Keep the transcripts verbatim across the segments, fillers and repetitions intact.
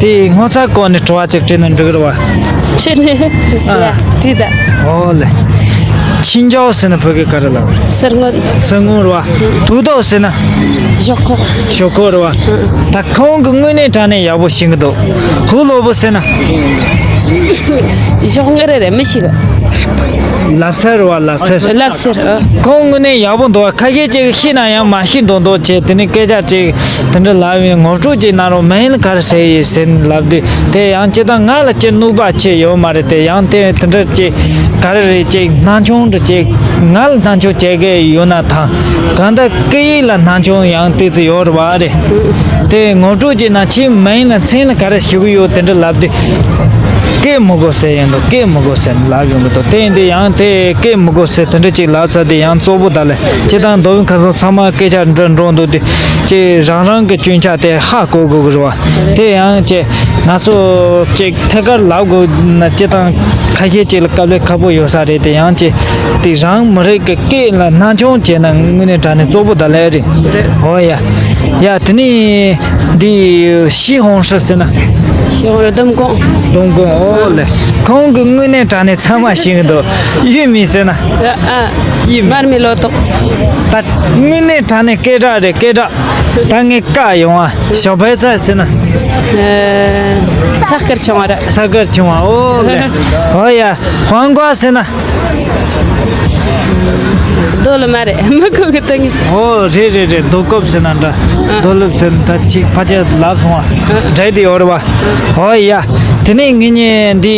དེ་སྔོ་ཚལ་སྐོར་ནས་དྲི་བ་ཅིག་དྲིས་ན་འགྲིག་གི་རེད་བ། ཕྱིར་ནས། ཨ། ཡ། དྲིས་ད། ཨོ་ལེ། ཆིན་ཅའོ་ཟེར་ན་བོད་སྐད་ག་རེ་ལབ་རེད། གསེར་དངུལ། གསེར་དངུལ་རེད་བ། དུག་མདོག་ཟེར་ན། ཞོག་ཁོག་ཞོག་ཁོག་རེད་བ། ད་ཁོང་གི་དངོས་གནས་དྲང་གནས་ཡག་པོ་ཤེས་ཀྱི་འདུག་ཧུ་ལོ་བོ་ཟེར་ན། ཞོག་དངུལ་རེད་རེད། མི་ཤེས་གི། ལབ་སེར་རེད་བ། ལབ་སེར། ལབ་སེར། ཨ། ཁོང་དངོས་གནས་ཡག་པོ་འདུག་ཁ་ཤས་ཅིག་ཤེས་ན་ཡང་མ་ཤེས་མདོག་མདོག་བྱས། དེ་ནས་སྐད་ཆ་ཅིག་དེ་འདྲ་ལབ་ཡིན། ངོ་སྤྲོད་ཅིག་གནང་རོགས། མིང་ལ་ག་རེ་ཟེར་ཡིན་ཟེར་ལབ་དུས། དེ་ཡང་སྤྱིར་བཏང་ང་ལ་ཅིག་ནུས་པ་ཅིག་ཡོད་མ་རེད། དེ་ཡང་དེ་དེ་འདྲ་ཅིག་ག་རེ་རེད། ཅིག་སྣང་ཆུང་འདྲ་ཅིག་ང་ལ་སྣང་ཆུང་བྱེད་མཁན་ཡོད་ན་ཐང་། གང་ལྟར་སྐད་ཡིག་ལ་སྣང་ཆུང་ཡང་ཏོག་ཙམ་ཡོད་རེད་བ་རེད། དེ་ངོ་སྤྲོད་ཅིག་གནང་། ཁྱེད་མིང་ལ་མཚན་ལ་ག་རེ་ཞུ་གི་ཡོད་དེ་འདྲ་ལབ་དུས། སྐད་མི་དགོས་ཟེར་ཡིན་འདུག་སྐད་མི་དགོས་ཟེར་ལབ་ཡོང་གི་འདུག་དེ་ཡིན་དུས་ཡང་དེ་སྐད་མི་དགོས་ཟེར་དེ་འདྲ་ཅིག་ལབ་ཚར་དུས་ཡང་གཙོ་བོ་ད་ལས་ཁྱེད་དང་མདོ་དབུས་ཁམས་གསུམ་ཚང་མ་སྐད་ཆ་འདྲ་འགྲོ་འདུག་དུས། ཅིག་རང་རང་གི་སྐྱོན་ཆ་དེ་ཧ་གོ་དགོས་གི་རེད་བ། དེ་ཡང་ཅིག་ང་ཚོ་ཅིག་ཐད་ཀར་ལབ་དགོས་ན་སྤྱིར་བཏང་ཁ་ཤས་ཅིག་ལ་དཀའ་ལས་ཁག་པོ་ཡོད་ས་རེད། དེ་ཡང་ཅིག་དེ་རང་མི་རིགས་ཀྱི་སྐད་ལ་སྣང་ཆུང་བྱས་ན་དངོས་གནས་དྲང་གནས་གཙོ་བོ་ད་ལས་རེད། ཨོ་ཡ། ཡ་དེ་ནས་འདི་ཞི་ཧོང་ཧྲི་ཟེར་ན། ཞི་ཧོང་ཧྲི་ཏུང་ཀོང་། ཏུང་ཀོང་། ཨོ་ལེ། ཁོང་གི་དངོས་གནས་དྲང་གནས་ཚང་མ་ཤེས་གི་འདུག་ཡུས་མི་ཟེར་ན། ཨ། ཡུས་མི། མར་མེ་ལོ་ཏོག་ད་དངོས་གནས་དྲང་གནས་སྐད་གྲགས་རེད། སྐད་གྲགས། ད་ངས་བཀག་ཡོང་ཨ། ཞའོ་པའེ་ཙའེ་ཟེར་ན། ཨ། ཚ་དཀར་ཆུང་བ་རེད། ཚ་དཀར་ཆུང་བ། ཨོ་ལེ། ཨོ་ཡ། ཧོང་ཀོ་ཟེར་ན། རྡོ་ལེབ་མ་རེད། མི་གོ་གི་ལྟ་ངན། ཨོ་རེད་རེད་རེད། རྡོ་ཀོབ་ཟེར་ན་འདྲ། ཨ། རྡོ་ལེབ་ཟེར་ན་ད་ཅིག་ཕལ་ཆེར་ལབ་སོང་བ། ཨ། འདྲ་དེ་ཡོད་རེད་བ། ཨོ་ཡ། དེ་ནས་ངེད་གཉིས་འདི་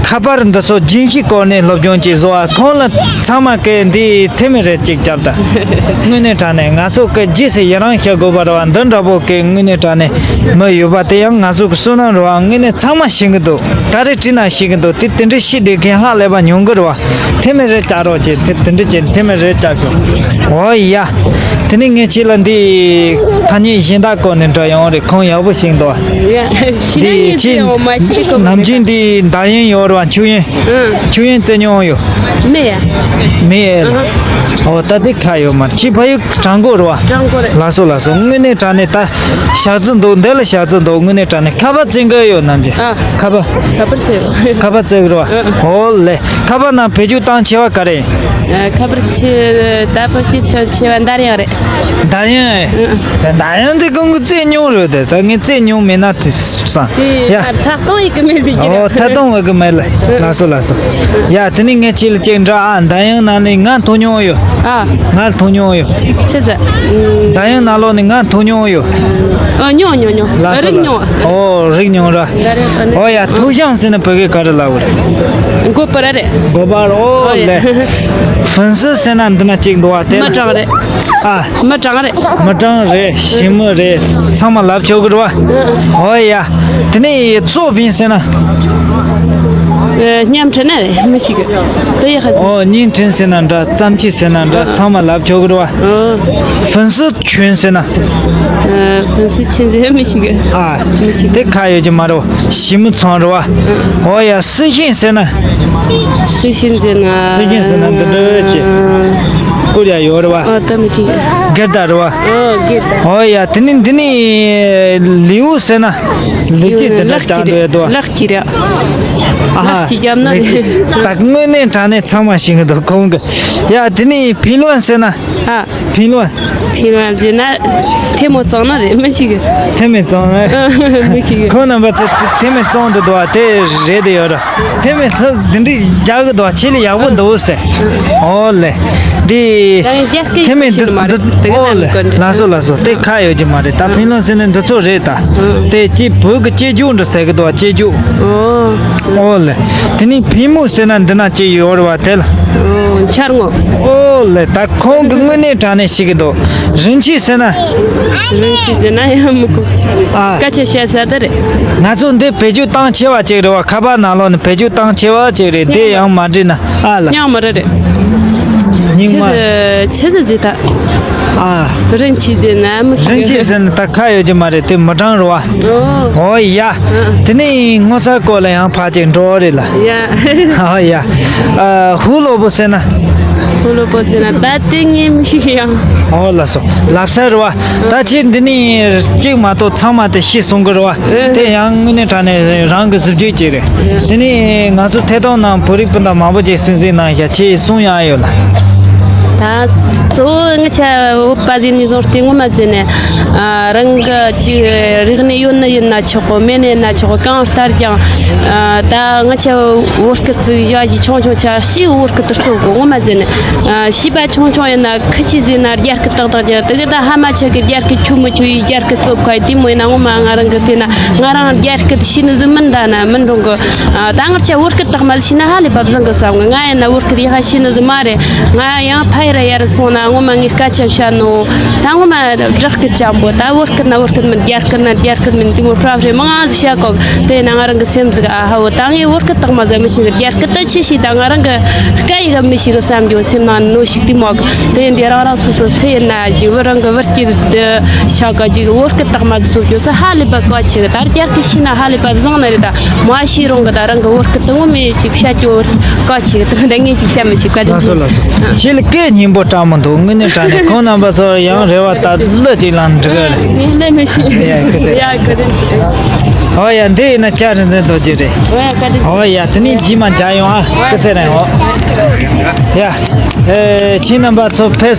ཁ་པར་འདི་ཚོ་རྒྱུན་ཤེས་སྐོར་ནས་སློབ་སྦྱོང་ཅིག་བཟོ་བ། ཁོང་ལ་ཚང་མ་སྐད་འདི་ཐེ་མེ་རེ་གཅིག་བརྒྱབ་ད། དངོས་གནས་དྲང་གནས་ང་ཚོ་སྐད་རྗེས་སུ་ཡི་རང་བྱེད་དགོས་པ་རེད་བ། འདི་འདྲ་པོ་སྐད་དངོས་གནས་དྲང་གནས་མི་ཡོད་པ་དེ་ཡང་ང་ཚོ་གི་བསོད་ནམས་རེད་བ། དངོས་གནས་ཚང་མ་ཤེས་གི་འདུག་ག་རེ་དྲིས་ན་ཤེས་གི་འདུག་དེ་དེ་འདྲ་ཤེས་བསྡད་མཁན་ཧ་ལས་པ་ཉུང་གི་རེད་བ། ཐེ་མེ་རེ་བྱ་རོགས་བྱེད། དེ་དེ་འདྲ་བྱེད། ཐེ་མེ་རེ་བྱ་ཤོག་ཨོ་ཡ། དེ་ནས་ངས་ཁྱེད་ལ་འདི་ཐ་སྙད་གཞན་དག་སྐོར་ནས་འདྲི་ཡོང་རེད། ཁོང་ཡག་པོ་ཤེས་འདུག་ཡ། ཤེས་ན་འདི་ངས་ཁྱེད་ཡང་མ་ཤེས་གོ། ནམ་རྒྱུན་འདི་འདར་ཡན་ཡོད་རེད་བ། མཆོད་ཡན། ཨང་། མཆོད་ཡན་རྩེ་མྱོང་ཡོད། མེད་ཡ། མེད་ཡ། ཨང་། ཨོ་ད་དེ་ཁ་ཡོད་མ་རེད། ཁྱེད་ཕ་ཡུལ་དྲང་པོ་རེད་བ། དྲང་པོ་རེད། ལགས་སོ་ལགས་སོ། དངོས་གནས་དྲང་གནས་ད་ཞག་རྩི་འདུག་འདི་ལ་ཞག་རྩི་འདུག་དངོས་གནས་དྲང་གནས་ཁ་པར་བཙལ་གི་ཡོད་ནམ་རྒྱུན། ཨ། ཁ་པར། ཁ་པར་བཙལ་ཡོད། ཁ་པར་བཙལ་གི་རེད་བ། ཨ། ཨོ་ལེ། ཁ་པར་ནང་བེད་སྤྱོད་བཏང་ཆེ་བ་ག་རེ་ཡིན། ཨ། ཁ་པར་ཆེ་ད་བེད་སྤྱོད་ཚང་ཆེ་བ་འདར་ཡན་རེད། འདར་ཡན། ཨ། ད་འདར་ཡན་དེ་ཁོང་གི་རྩེ་མྱོང་རེད་དེ། ད་ངས་རྩེ་མྱོང་མེད་ན་དེ་བསམ། དེ་ཡ། ད་ཐག་གཏོང་ཡི་གི་མེད་ཟེར་གྱི་རེད། ཨོ་ཐག་གཏོང་བ་གི་མེད་ལ། ཨ། ལགས་སོ་ལགས་སོ། ཡ་དེ་ནས་ངས་ཁྱེད་ལ་གཅིག་འདྲི་ཨ། འདར་ཡན་ནང་ནས་ང་ཐུག་མྱོང་ཡོད། ཨ། ང་ཐུག་མྱོང་ཡོད། ཆི་ཟེར། འདར་ཡན་ནང་ལོགས་ནས་ང་ཐུག་མྱོང་ཡོད། ཨ། མྱོང་མྱོང་མྱོང་། ལགས་སོ་རིག་ལགས་མྱོང་སོ། ཨོ་རིག་མྱོང་ར། འདར་ཡན་ཨ་ནི། ཨོ་ཡ། ཐུག་ཤང་ཟེར་ན་བོད་སྐད་ག་རེ་ལབ་དགོས་རེད། མགོ་པར་རེད། མགོ་པར། ཨོ་ཨོ་ཡ། ལེ། ཧྥུན་སི་ཟེར་ན་འདི་ན་གཅིག་འདུག་བ་དེ། མི་གྲངས་རེད། ཨ། མི་གྲངས་རེད། མི་གྲངས་རེད། ཞི་མི་རེད། ཚང་མ་ལབ་ཆོག་གི་རེད་བ། ཨོ་ཡ། དེ་ནས་ཙོ་ཕིན་ཟེར་ན། ཨ། སྙན་འཕྲིན་ན་རེད། མི་ཤེས་གི། དེ་ཡི་ཧ་ཟེར། ཨོ་སྙན་འཕྲིན་ཟེར་ན་འདྲ། བརྩམས་ཆོས་ཟེར་ན་འདྲ། ཨ། ཚང་མ་ལབ་ཆོག་གི་རེད་བ། ཨ། ཧྥུན་སི་ཆུན་ཟེར་ན། ཨ། ཧྥུན་སི་ཆུན་ཟེར་མི་ཤེས་གི། ཨ། མི་ཤེས་གི། དེ་ཁ་ཡོད་ཀྱི་མ་རེད། ཞི་མི་ཚང་རེད་བ། ཨོ་ཡ། སི་ཤིན་ཟེར་ན། སི་ཤིན་ཟེར་ན། སི་ཤིན་ཟེར་ན་འདི་འདྲ་ཅིག་ཀོ་རི་ཡ་ཡོད་རེད་བ། ཨོ་ད་མི་ཤེས་གི། གེར་ད་རེད་བ། ཨོ་གེར་ད། ཨོ་ཡ། དེ་ནི་འདི་ནི་ལིའུ་ཟེར་ན། ལི་ཅི་དེ་འདྲ་ལག་ཅིག་ཅང་འགྲོ་ཡ་རེད། འདུག་བ། ལག་ཅིག་རེད། ཨ་ཧ། ལག་ཅིག་རྒྱབ་ན་ལི་ཅི། ད་དངོས་གནས་དྲང་གནས་ཚང་མ་ཤེས་གི་འདུག་ཁོང་གི། ཡ་དེ་ནི་ཕིན་ལོན་ཟེར་ན། ཨ། ཕིན་ལོན། ཕིན་ལོན་ཟེར་ན་ཐལ་མོ་གཙང་ན་རེད། མི་ཤེས་གི། ཐལ་མོ་གཙང་ན། མི་ཤེས་གི། ཁོང་རྣམ་པ་ཚོ་ཐལ་མོ་གཙང་དུ་འདུག་བ། དེ་རེད་དེ་ཡོད་ར། ཐལ་མོ་ཚོ་འདི་འདྲའི་རྒྱག་གི་འདུག་བ། ཆེད་ལས་ཡག་པོ་འདུག་ཟེར། ཨོ་ལེ། འདི། ད་ངས་རྒྱ་སྐད་ཐེ་མེད་ཤེས་ནི་མ་རེད། དེ་ག་ཨོ་ནས་ལེ། མི་གོ་འདྲི། ལགས་སོ་ལགས་སོ། དེ་ཁ་ཡོད་ཀྱི་མ་རེད། ད་ཕིན་ལོན་ཟེར་ནི་འདི་ཚོ་རེད་ད། ཨང་། དེ་གཅིག་བོད་ཀྱི་སྐྱེ་རྒྱུག་འདྲ་ཟེར་གི་འདུག་སྐྱེ་རྒྱུག་ཨོ། ཨོ་ལེ། དེ་ནི་ཕིན་མུ་ཟེར་ན་འདི་ན་གཅིག་ཡོད་རེད་བ་དེ་ལ། ཨོ། འཆར་ངོ་། ཨོ་ལེ། ད་ཁོང་གི་དངོས་གནས་དྲང་གནས་ཤེས་གི་འདུག་རིན་ཆེན་ཟེར་ན། རིན་ཆེན་ཟེར་ན་ཡང་མི་གོ་ཨ། སྐད་ཆ་བཤད་ས་དེ་རེད། ང་ཚོ་འདི་བེད་སྤྱོད་བཏང་ཆེ་བ་ཅིག་རེད་བ། ཁ་པར་ནང་ལོགས་ནས་བེད་སྤྱོད་བཏང་ཆེ་བ་ཅིག་རེད། དེ་ཡང་མ་འགྲིག་ན། ཨ་ལ། ཉག་མ་རེད་རེད། སྙིང་མ། ཆི་ཟིག་ཆི་ཟིག་ཟིག་ད། ཨ། རིན་ཆེན་ཟེར་ན་མི་ཤེས། རིན་ཆེན་ཟེར་ན་ད་ཁ་ཡོད་ཀྱི་མ་རེད། དེ་མི་གྲངས་རེད་བ། ཨོ། ཨོ་ཡ། ཨ། དེ་ནས་སྔོ་ཚལ་སྐོར་ལ་ཡང་ཕར་ཅིག་འགྲོ་རེད་ལ། ཡ། ཨོ་ཡ། ཨ། ཧུ་ལོ་བོ་ཟེར་ན། ཁོ་ལོ་པོ་ཟེར་ན་ད་དེ་ངས་མི་ཤེས་ཡང་། ཨོ་ལགས་སོ། ལབ་ས་རེད་བ། ད་ཁྱེད་འདི་ནས་གཅིག་མ་གཏོགས་ཚང་མ་དེ་ཤེས་སོང་གི་རེད་བ། ཨེ། དེ་ཡང་དངོས་གནས་དྲང་གནས་རང་གི་གཟི་བརྗིད་ཅིག་རེད། དེ་ནས་ང་ཚོ་ཐད་གཏོང་ནང་བོད་རིགས་སྤུན་ཟླ་མང་པོ་ཅིག་གསན་གཟིགས་གནང་ཤག་ཁྱེད་གསུང་ཡག་ཡོད་ལ། ད་གཙོ་བོ་ངི་ཆ་བོད་པ་ཟིག་ནས་བཟུང་སྟེ་ངོ་མ་བརྩིས་ནས་ཨ་རང་གི་ཅིག་རིག་གནས་ཡོད་ནི་ཡིན་ན་ཆོག་གོ། མེད་ནི་ཡིན་ན་ཆོག་གོ། གང་ལྟར་ཀྱང་ཨ་ད་ངི་ཆ་བོད་སྐད་ཅིག་བཞག་རྒྱུ་ཆུང་ཆུང་ཆ་ཞིག་བོད་སྐད་དུ་རྩོད་གོ། ངོ་མ་བརྩིས་ནས་ཨ་བྱིས་པ་ཆུང་ཆུང་ཡིན་ན་ཁི་ཆི་ཟིག་ན་རྒྱ་སྐད་ཏག་ཏག་ཀྱང་དེ་གི་ད་ཧ་མ་ཆ་གི་རྒྱ་སྐད་ཆུ་མི་ཆུ་ཡི་རྒྱ་སྐད་རྩོད་ཁ་ཡི་དེ་མོ་ཡིན་ན་ངོ་མ་ང་རང་གི་དེ་ན་ང་རང་རྒྱ་སྐད་ཤེས་ནི་ཟིག་མིན། ད་ན་མིན་རུང་གི་ཨ་ད་ངར་ཆ་བོད་སྐད་དག་མ་ཤེས་ན་ཧ་ལས་པ་བཟང་གི་བསམ་གི། ང་ཡིན་ན་བོད་སྐད་ཡག་ཤེས་ནི་ཟིག་མ་རེད། ང་ཡང་ཕ་ཡུལ་ཡར་སོང་ན་ངོ་མ་ངའི་སྐད་ཆ་བཤད་ནོ་ད་ངོ་མ་བྲག་སྐད་ཅན་པོ། ད་བོད་སྐད་ན་བོད་སྐད་མིན། རྒྱ་སྐད་ན་རྒྱ་སྐད་མིན། དེ་མོ་ཧྲ་ཧྲེ་མང་ང་ཟིག་བཤད་གོ། དེ་ན་ང་རང་གི་སེམས་ཟིག་ཨ་ཧ་བོ་ད་ངས་བོད་སྐད་དག་མ་ཟིག་མི་ཤེས་གི། རྒྱ་སྐད་ད་ཆི་ཤེས། ད་ང་རང་གི་སྐད་ཡིག་མི་ཤེས་གི་བསམ་རྒྱུ་སེམས་ནང་ནོ་ཞིག་དེ་མོ་གི། དེ་ཡིན་དེ་རང་རང་སོ་སོ་སེ་ཡིན་ན་ཅིག་བུ་རང་གི་བུ་སྐྱེས་ཆ་ག་ཅིག་བོད་སྐད་དག་མ་ཟིག་སོ་རྒྱུ་ཚོ་ཧ་ལས་པ་གལ་ཆེ་གི། ད་རྒྱ་སྐད་ཤེས་ན་ཧ་ལས་པ་བཟང་ནི་རེད། ད་མ་ཤེས་རུང་གི་ད་རང་གི་བོད་སྐད་དེ་ངོ་མས་ཅིག་བཤད་རྒྱུ་གལ་ཆེ་གི། དེ་ད་ངས་ཅིག་བཤད་མི་ཤེས། བཀའ་དྲིན་ལགས་སོ་ཆེ། ལགས་སོ། ཁྱེད་ལ་སྐད་སྙན་པོ་དྲག་མི་འདུག་དངོས་གནས་དྲང་གནས་ཁོང་རྣམ་པ་ཚོ་ཡང་རེ་བ་ད་ལོ་གཅིག་ལ་འགྲིག་གི་རེད། ངས་ལས་མི་ཤེས། ཡ་སྐུ་ཚེ། ཡ་བཀའ་དྲིན་ཆེ། ཨོ་ཡ་འདི་ཡིན་ན་སྐྱ་རིན་ཆེན་རྡོ་རྗེ་རེད། ཨོ་ཡ་བཀའ་དྲིན་ཆེ། ཨོ་ཡ་དེ་ནས་རྗེས་མ་མཇལ་ཡོང་ཨ། སྐུ་ཚེ་རིང་། ཨོ་ཡ། ཨེ་ཁྱེད་རྣམ་པ་ཚོ་ཕེབས།